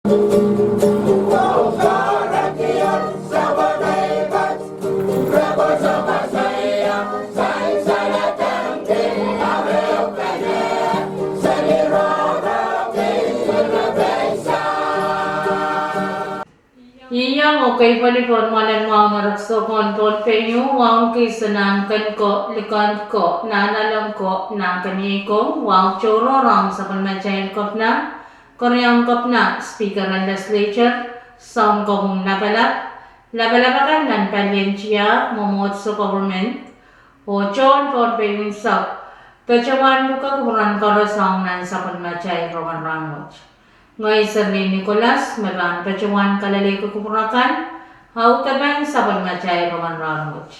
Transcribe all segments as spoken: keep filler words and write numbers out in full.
Iang oh kei pali pohn mwoalen mwahu en rikso pohn Pohnpei, wahu kis en nahnkihong ko, likend ko, nahnalek ko, nahnkeniei ko, wahu tohrohr ong sapwellimatail Kepina, Keriaun Kepina, Speaker en Legislature, Sounkopwung Lapalap, lapalap akan nan palien tiahk, mwomwohdiso, government, oh tohn Pohnpei unsek, patohwan pwukoa kupwuren koaros ong nan sapwellimatail rongen rahnwet. Ngehi Serlin Nicholas me pahn patohwan kalelehki kupwur akan, audepen sapwellimatail rongen rahnwet.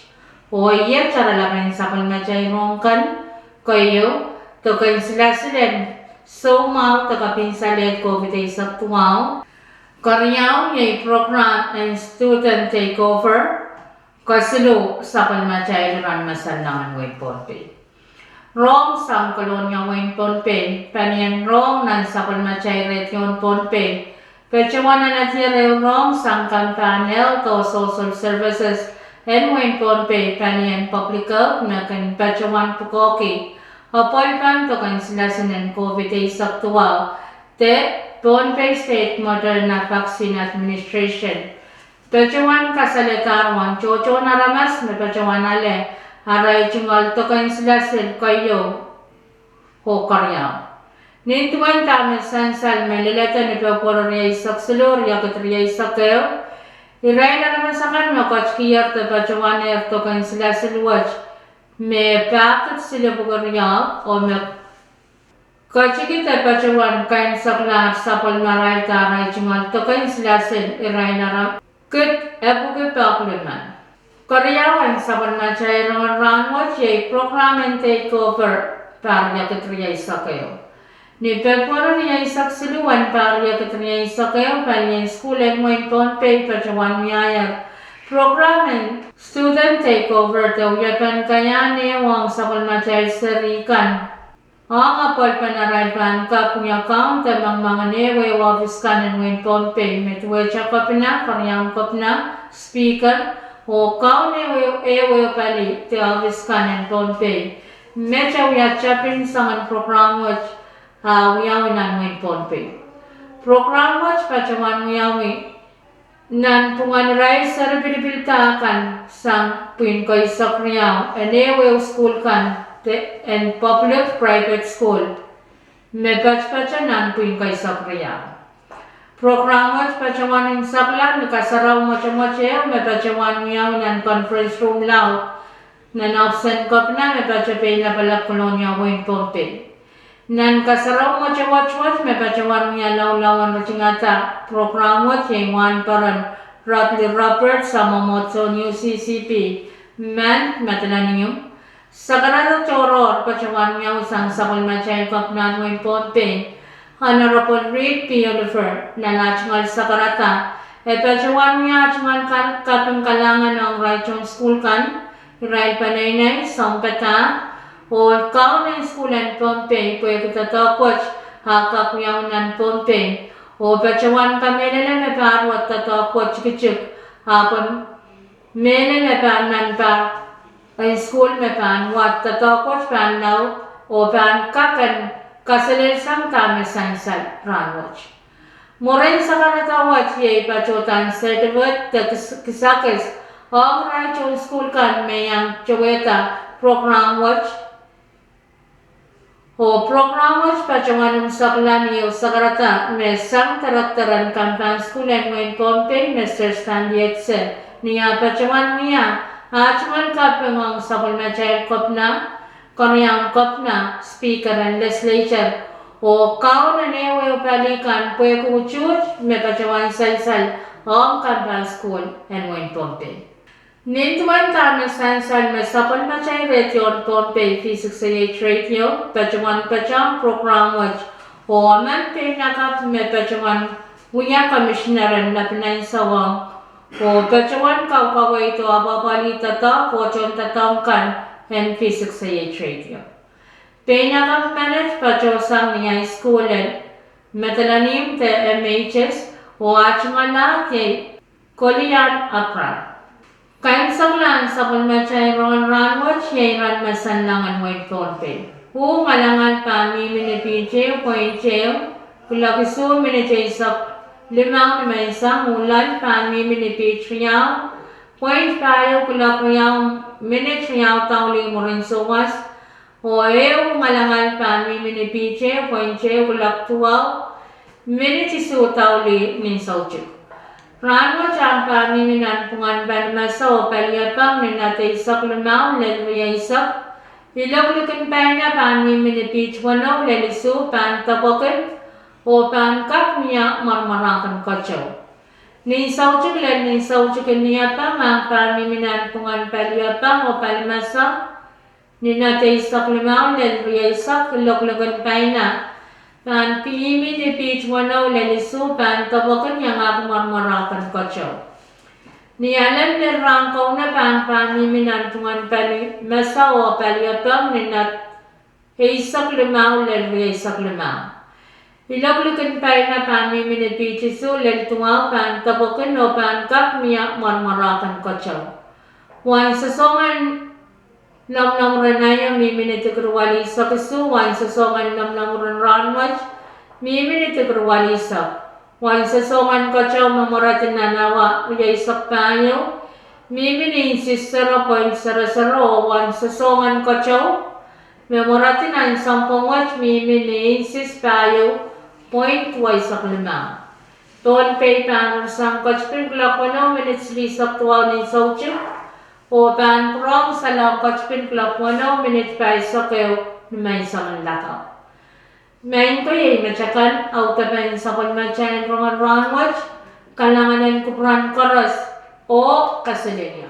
Oh iet taralapen sapwellimatail rohng kan, keieu, doken silasil en soumwahu de kapinsalehd COVID eisek duwau, keriau iei program en student takeover, kesiluh sapwellimatail iren masallengen wehin Pohnpei. Rohng sang Kolonia wehin Pohnpei, palien rohng nan sapwellimatail redio en Pohnpei, patohwan alehdier ehu rohng sang kampahn Health oh Social Services en wehin Pohnpei, palien Public Health, me kin patohwan pwukoahki apwalipen doken silasil en COVID eisek duwau de Pohnpei State Moderna Vaccine Administration, patohwan kasaledahr uwen tohtohn aramas me patohwan ale arail tungoal doken silasil keieu oh keriau. Nin duwen dahme sansal me leledo ni Pwehpwero rieisek siluh, riekid rieisek ehu, irail aramas akan me ketikihier de patohwanehr doken silasil wet me pahkid silipwuki riau oh me ketiki de patohwan kanseklahr sapwellimarail de arail tungoal doken silasil, irail ara kid epwiki pahkid limen. Keriau en sapwellimatail rongen rahnwet iei program en takeover pahr riekid rieisek ehu. Ni Pwehpwero rieisek siluh en pahr riekid rieisek ehu, palien sukuhl en wehin Pohnpei patohwan wiahier program en student takeover de wiepen kaiahn ehu ong sapwellimatail seri kan ong apwalipen arail pahn kak wia kaun de mengmengen ehuehu ohpis kan en wehin Pohnpei, me duwehte Kepina, Keriaun Kepina, Speaker, oh kaun ehuehu pali de ohpis kan en Pohnpei, me wia tepin soangen program wet, ah wiawi nan wehin Pohnpei. Program wet patohwan wiawi nan pwungen irail seri pilipilda kan sang pwihn keisek riau en ehuehu sukuhl kan de en public private school me patopato nan pwihn keisek riau. Program wet patohwan unsakla ni kasarawi mwotomwot ehu me patohwan wiawi nan conference room laud nan ohpis en Kepina me patopato Pein Lapalap, Kolonia wehin Pohnpei. Nan kasarawi mwotomwot wet me patohwan wia laulauen ritingada program wet iei wahnpoaron Rodley Roberts, mwomwohdiso UCCB, Mand, Madolenihmw. Sakarada tohrohr patohwan wiawi sang sapwellimatail Kepinahn wehin Pohnpei, Honorable Reed P. Oliver, nan ah tungoal sakarada, e patohwan wia ah tungoal kaping kalahngan ong irail tohn sukuhl kan, irail peneinei, sounpadahk, oh kaun en sukuhl en Pohnpei pwehki doadoahk wet ah kak wiawi nan Pohnpei, oh patohwan kamehlele me pahr wet doadoahk wet tikitik, ahpw mehlel me pahn nan pahr en sukuhl me pahn wad doadoahk wet pahn laud oh pahn kak en kaselel sang dahme sansal rahnwet. Mwurin sakarada wet iei patohdan certificate de kisakis ong irail tohn sukuhl kan me iang towehda program wet, oh program wet patohwan unsakla ni ehu sakarada me sang director en kampahn sukuhl en wehin Pohnpei, Mister Stanley Etse, ni ah patohwan wia ah tungoal kaping ong sapwellimatail Kepina, Keriaun Kepina, Speaker en Legislature, oh kaun en ehuehu pali kan pwehki utuht me patohwan sansal ong kampahn sukuhl en wehin Pohnpei. Nin duwen dahme sansal me sapwellimatail redio en Pohnpei V six A H radio patohwan patehng program wet, oh emen peinakapw me patohwan wia Commissioner en Lapalap Ansou ong, oh patohwan kaukaweido apwahpwalih doadoahk oh tohndoadoahk kan en V six A H radio. Peinakapw menet patohsang ni high school en Madolenihmw de M H S, Oh ah tungoal iei Kolian Abra. Kaimwiseklahn sapwellimatail rongen rahnwet iei iren mesen langin wein Pohnpei. Uh ngalangal pahn mihmi ni piht ehu point ehu kuloak isuh minit eisek limau nimenseng. Uh loal pahn mihmi ni piht riau point pahieu kuloak riau minit riau daulih mwurin souwas. Oh ehu ngalangal pahn mihmi ni piht ehu point ehu kuloak duwau minit isuh daulih nin soutik. Rahnwet ahng pahn mihmi nanpwungen palimese oh paliepeng ni knot eisek limau lel rieisek. Ilok likin paina pahn mihmi ni piht weneu lel isuh, pahn depwekin oh pahn kak mie mwermwerahrkin keteu. Nin soutik lel nin soutik en liepeng ahng pahn mihmi nanpwungen paliepeng oh palimese ni knot eisek limau lel rieisek. Ilok likin paina pahn mihmi ni piht weneu lel isuh, pahn depwekin iangahki mwermwerahrkin keteu. Ni alen lel rahn kauno pahn pahn mihmi nanpwungen palimese oh paliepeng ni knot eisek limau lel rieisek limau. Ilok likin paina pahn mihmi ni piht isuh lel duwau, pahn depwekin oh pahn kak mie mwermwerahrkin keteu. Wen sosongen lomwlomw ren aio mihmi ni degree welihsek isuh. Wen sosongen lomwlomw ren rahnwet mihmi ni degree welihsek. Wen sosongen keteu me mweredi nan awa rieisek pahieu mihmi ni inches zero point zero zero. Oh wen sosongen keteu me mweredi nan sounpwong wet mihmi ni inches pahieu point duweisek limau. Pohnpei pahn irisang ketipin kuloak weneu minit silihsek duwau nin soutik. Oh pahn pwurehng salong ketipin kuloak weneu minit pahisek ehu nimenseng lakapw. Maing ko, iei met akan audepen sapwellimatail rongen rahnwet. Kalahngan en kupwuren koaros oh kaselehlie.